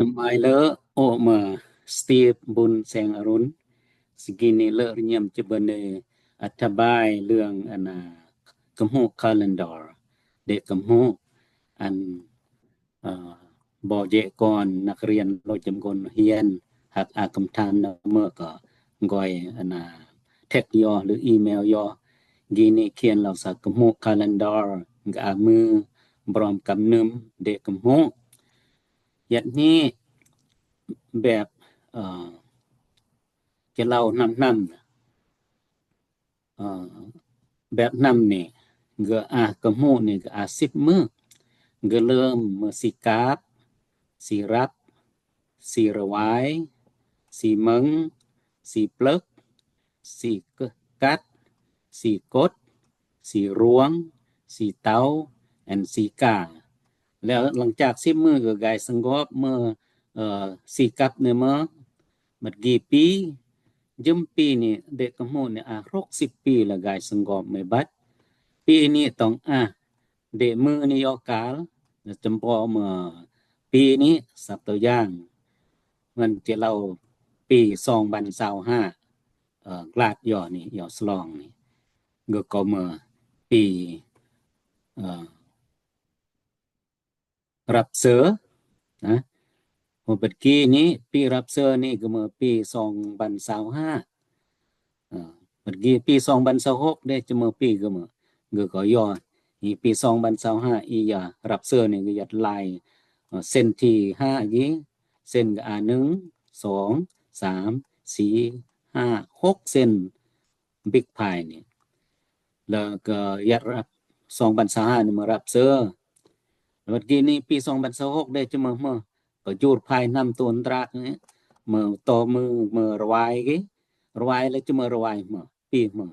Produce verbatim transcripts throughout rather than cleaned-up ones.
Mai lơ, o ma Steve Bun Seng Arun, sigi ni lơ rnyam chibane atabai lương ana Kmuk calendar, de Kmuk an, ờ, bo je kon nak rian lo jem kon hian hak akam than na mơ ka ngoi ana text yo lư email yo. Gini kian lau sa Kmuk calendar ga amư brom kam num de Kmuk. Yat ni bep, ờ, ke lau năm năm. Ờ, bep năm ni, ga a Kmuk ni ga a sip mơ. Ga lơm mơ si kap, si rap, si rwai, si mơng, si plơk, si kkat, si kot, si ruang, si tau, and si ka. Lăng chak sip mơ ga gai sngop mơ, ờ, si kap ni mơ, bad gi pi, jem pi ni de Kmuk ni a rok sip pi la gai sngop mơ bad. Pi ni tong a, de mơ ni yo kal, na chempo mơ pi ni sap to yang. Ngan che lau pi song ban sau ha, ờ, glad yo ni, yo slong ni. Ga ko mơ pi, ờ, rap sơ, ha? Mơ bad ki ni, pi rap sơ ni ga mơ pi song ban sau ha. Ờ, bad gi pi song ban sau hok de, che mơ pi ga mơ. Ga ko yo, i pi song ban sau ha, i ya rap sơ ni ga yat lai, ờ, sen thi ha gi, sen ga a nưng, song, sam, si, ha, hok sen, big pi ni. La ka yat rap, song ban sau ha ni mơ rap sơ. Bad gi ni pi song ban sau hok de che mơ mơ. Ka jur pi năm ton trak ni. Mơ to mơ, mơ rwai gi. Rwai la che mơ rwai mơ. Pi mơ.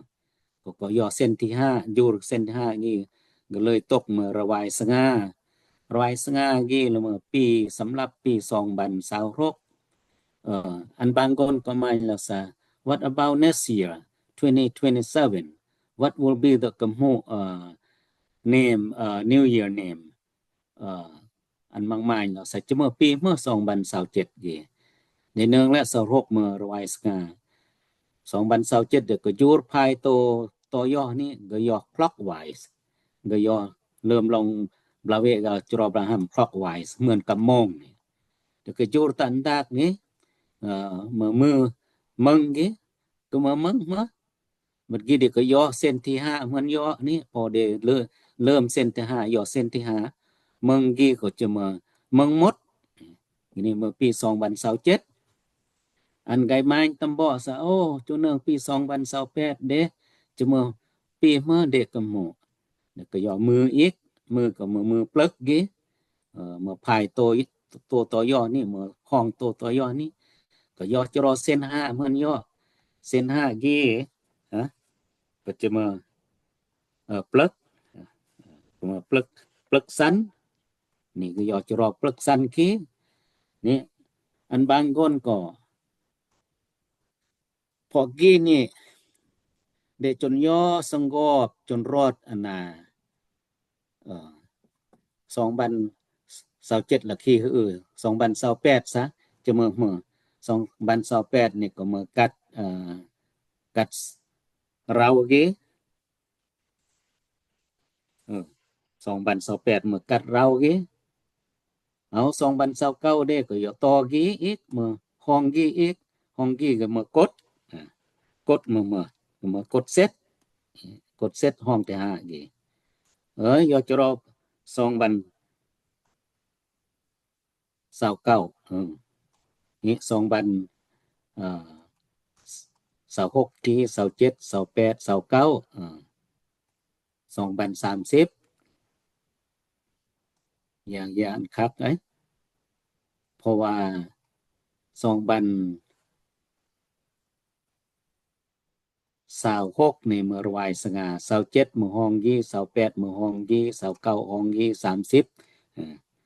Ko ko yo sen thi ha, jur sen thi ha gi. Ga lơi tok mơ rwai snga. Rwai snga gi la mơ pi, samlap pi song ban sau hok. Ờ, an bang kon ko mai la sa, what about next year, twenty twenty-seven? What will be the Kmuk, uh, name, uh, New Year name? Ờ, an mang mai la sa, che mơ pi mơ song ban sau chet gi. Ni nưng la sau hok mơ rwai snga. Song ban sau chet de ka jur pi to, to yo ni, ga yo clockwise. Ga yo lơm long bla we ga chro bla ham clockwise, mơn ka mong ni. De ka jur tan dak ni, ờ, mơ mơ mơng gi, ka mơ mơng mơ. Mă gi de ka yo sen thi ha mơn yo ni, o de lơ-, lơm sen thi ha, yo sen thi ha. Mơng gi ko che mơ mơng mot. Ini mơ pi song ban sau chet. An gai main tambo sa, oh, chu nưng pi song ban sau pet de, che mơ pi mơ de Kmuk. Ka yo mơ ik, mơ ka mơ, mơ plơk gi. Ờ, mơ pi to, to, to yo ni, mơ hong to, to yo ni. Ka yo chro sen ha mơn yo. Sen ha gi, ha? Ka che mơ, ờ, plơk. Mơ plơk, plơk san. Ni ka yo chro plơk san ki. Ni, an bang kon ko. Pok gi ni, de chun yo sngop, chun rot ana. Ờ, song ban sau chet la khi hư, song ban sau pet sa, che mơ mơ. Song ban sau pet ni ko mơ kat, ờ, kat rau gi. Ờ, song ban sau pet mơ kat rau gi. Au song ban sau kau de ko yo to gi ik, mơ hong gi ik, hong gi ga mơ kot. À, kot mơ mơ, mơ kot set. Kot set hong thi ha gi. Ơ, yo chro song ban sau kau. Ơ. Ni song ban, à, sau hok ki, sau chet, sau pet, sau kau. Ơ. Song ban sam sip. Yang, yang khak, eh. Pô wa song ban sau hok ni mơ rwai snga, sau chet mơ hong gi, sau pet mơ hong gi, sau kau hong gi, sam sip. Ơ,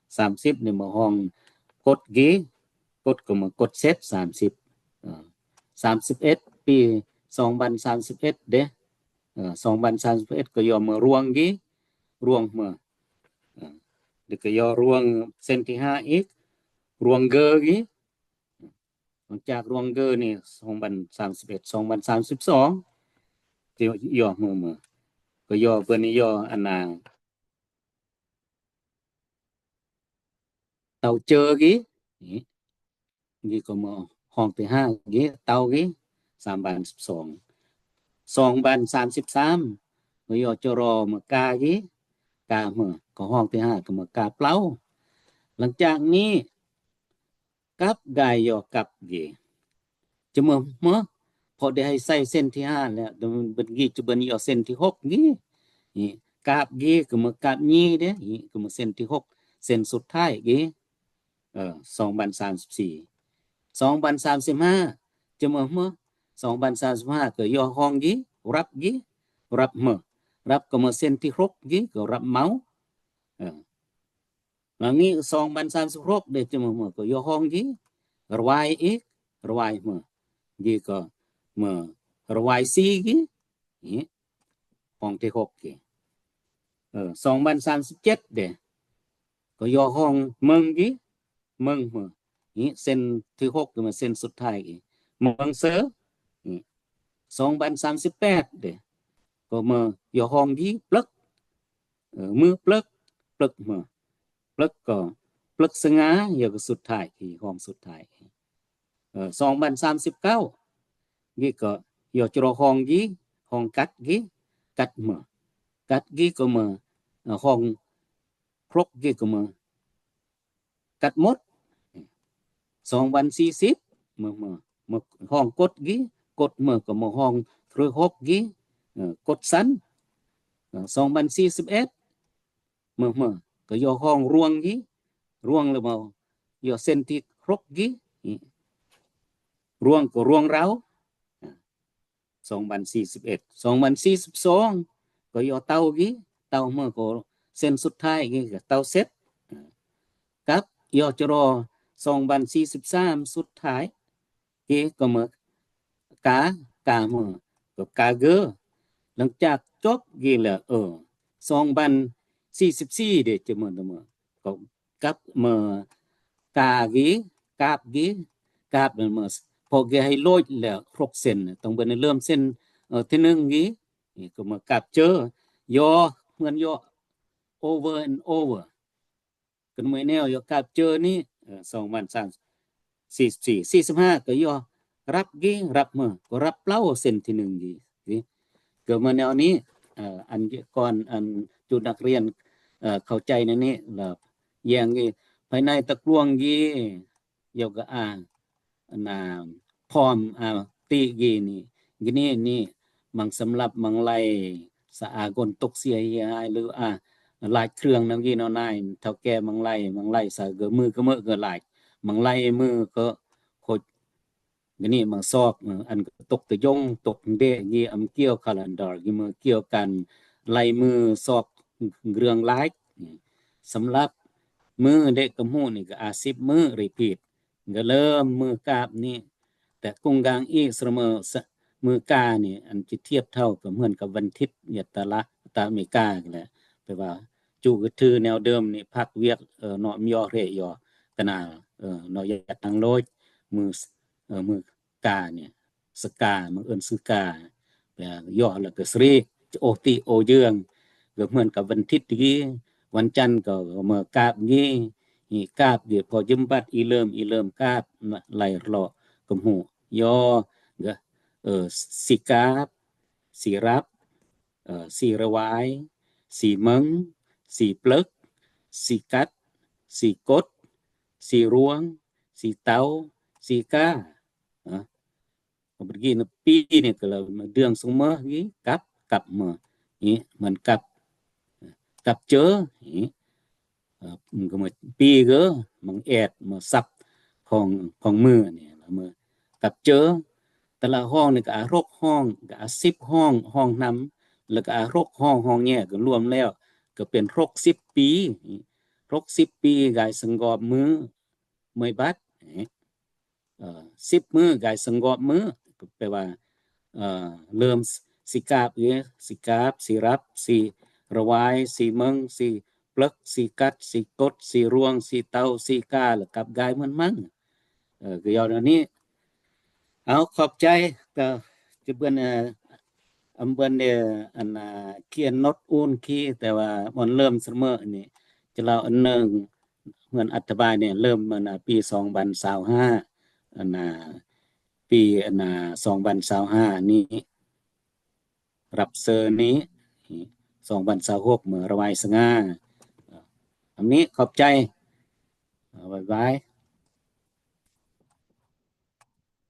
sam sip ni mơ hong kot gi, kot ko mơ kot set, sam sip. Ơ, sam sip et, pi song ban sam sip et de. Ơ, song ban sam sip et ko yo mơ ruang gi, ruang mơ. Ơ, de ko yo ruang sen thi ha ik, Ruong G gi. Lăng chak Ruong G ni song ban sam sib et, song ban sam sib song. Ti yo mơ mơ. Kơ yo bơni yo ana Tau Chơ gi. Gi kơ mơ hong ti ha gi, Tau gi, sam ban sib song. Song ban sam sib sam, kơ yo chơ ro mơ Ka gi, Ka mơ, kơ hong ti ha kơ mơ Ka Plau. Lăng chak ni, Kap gai yo Kap gi. Chơ mơ mơ, pho đe hai sai sen ti ha lĕ, đe bơ̆n gi chơ bơ̆n yo sen ti hok gi. Hi, Kap gi, kơ mơ Kap nhi đe, hi, kơ mơ sen ti hok, sen sut thai gi. Ơ, song ban sam sib si. Song ban sam sib ha, chơ mơ mơ, song ban sam sib ha, kơ yo hong gi, Rap gi, Rap mơ. Rap kơ mơ sen ti hok gi, kơ Rap Mau. Ơ. Lăng ni song ban sam sib hok đe chơ mơ mơ kơ yo hong gi, Rwai i, Rwai mơ. Gi kơ mơ Rwai si gi, i, hong ti hok gi. Ơ, song ban sam sib chet đe. Kơ yo hong Mơng gi, Mơng mơ. I, sen ti hok kơ mơ sen sut thai gi. Mơng Sơ, i. Song ban sam sib pet đe. Kơ mơ yo hong gi, Plơk. Ơ, mơ Plơk, Plơk mơ. Plơk kơ, Plơk Sơ Nga, yo kơ sut thai, i hong sut thai. Ơ, song ban sam sib kau. Gi kơ, yo chơ ro hong gi, hong Kat gi, Kat mơ. Kat gi kơ mơ, ơ, hong Krok gi kơ mơ Kat Mốt. Song ban si sib, mơ, mơ, mơ hong Kot gi, Kot mơ kơ mơ hong Krok hok gi, ơ, Kot San. Ơ, song ban si sib et, mơ, mơ, kơ yo hong Ruong gi, Ruong lĕ mơ, yo sen ti Krok gi, i. Ruong kơ Ruong Rau. Song ban si sib et. Song ban si sib song, kơ yo Tau gi, Tau mơ kơ sen sut thai gi, kơ Tau Set. Kap, yo chơ ro, song ban si sib sam sut thai, gi kơ mơ Ka, Ka mơ, kơ Ka Gơ. Lăng chak chop gi lĕ, ơ, song ban si sib si đe chơ mơ, mơ. Kơ Kap mơ Ka gi, Kap gi, Kap mơ, pho gi hai lôch lĕ Krok sen, tong bơ̆n lơm sen, ơ, ti nưng gi, i, kơ mơ Kap Chơ, yo, mơ̆n yo, over and over. Kơ mơ neo yo Kap Chơ ni, ơ, song ban sam si sib si, si sib ha, kơ yo Rap gi, Rap mơ, kơ Rap Plau sen ti nưng gi, gi. Kơ mơ neo ni, ơ, ăn gi kon, ăn chu năk rian, ơ, khâu chay na ni, lĕ, yang gi, phai nai ta kluang gi, yo kơ a, na, phom, a, ti gi ni, gini ni, măng sơmlap, măng lai, sa a gon tŭk sia hi ai lu a, lach krương na gi no nai, thau ke măng lai, măng lai sa gơ mơ kơ mơ gơ lach, măng lai mơ kơ, kơ Gini măng sok, ăn kơ tŭk tơjông, tŭk nde, gi am kiêu calendar, gi mơ kiêu kan lai mơ sok grương lach. Sơmlap mơ đe kơmhu ni kơ a sip mơ repeat. Gơ lơm mơ kap ni, te kung gang i sơmlap mơ sa-, mơ ka ni, ăn chi thiep thâu kơ mưn kơ văn thit, yet ta la, ta Amerika kơ lĕ. Pơwa, chu kơ thư neo dơm ni phak wiek, ơ, nơm yo hre yo, kơnal, ơ, nơm yo tăng lôch, mơ s-, ơ, mơ ka ni, sơ ka, mơ ưn sơ ka. Pơ yo lĕ kơ sri, ô ti ô jương, gơ mưn kơ văn thit gi, văn chăn kơ mơ kap gi, i kap gi pho jơm băt i lơm, i lơm kap, lai rlo kơmhu. Yo, gơ, ơ, si kap, si rap, ơ, si rwai, si mơng, si plơk, si kăt, si kot, si ruong, si tau, si ka. Ơ, Kơ bơ̆t gi nơm pi ni kơ lơ mă dơ̆ng sung mơ gi, kăp, kăp mơ. Ih, măn kăp. Kăp chơ, ih. Ơ, kơ mă pi gơ, măng et, mă săp, hong, hong mơ ni, lơ mơ kăp chơ. Tơlah hong ni kơ a hrŏk hong, kơ a sip hong, hong hnăm, lơ kơ a hrŏk hong, hong nhe, kơ luôm leo, kơ pên hrŏk sip pi, hrŏk sip pi, gai sơngop mơ, mơi băt, ih. Ơ, sip mơ, gai sơngop mơ, pơ wa, ơ, lơm s-, si kap ye, si kap, si rap, si rwai, si mơng, si plak, sikat, sikot, siruang, sitau, sika, la kap gai man mang. Ơ, kơ yo ni. Au khop chai, kơ, chibun, ơ, ambun de, ana, kia not un ki, te wa mon lơm sơmơ ni. Chalao anang, ngan atabai ni, lơm mana pi song ban sao ha. Ana, pi, ana, song ban sao ha ni. Rap sơ ni, song ban sao hop ma rawai sanga. Am ni khop chai. Bye bye.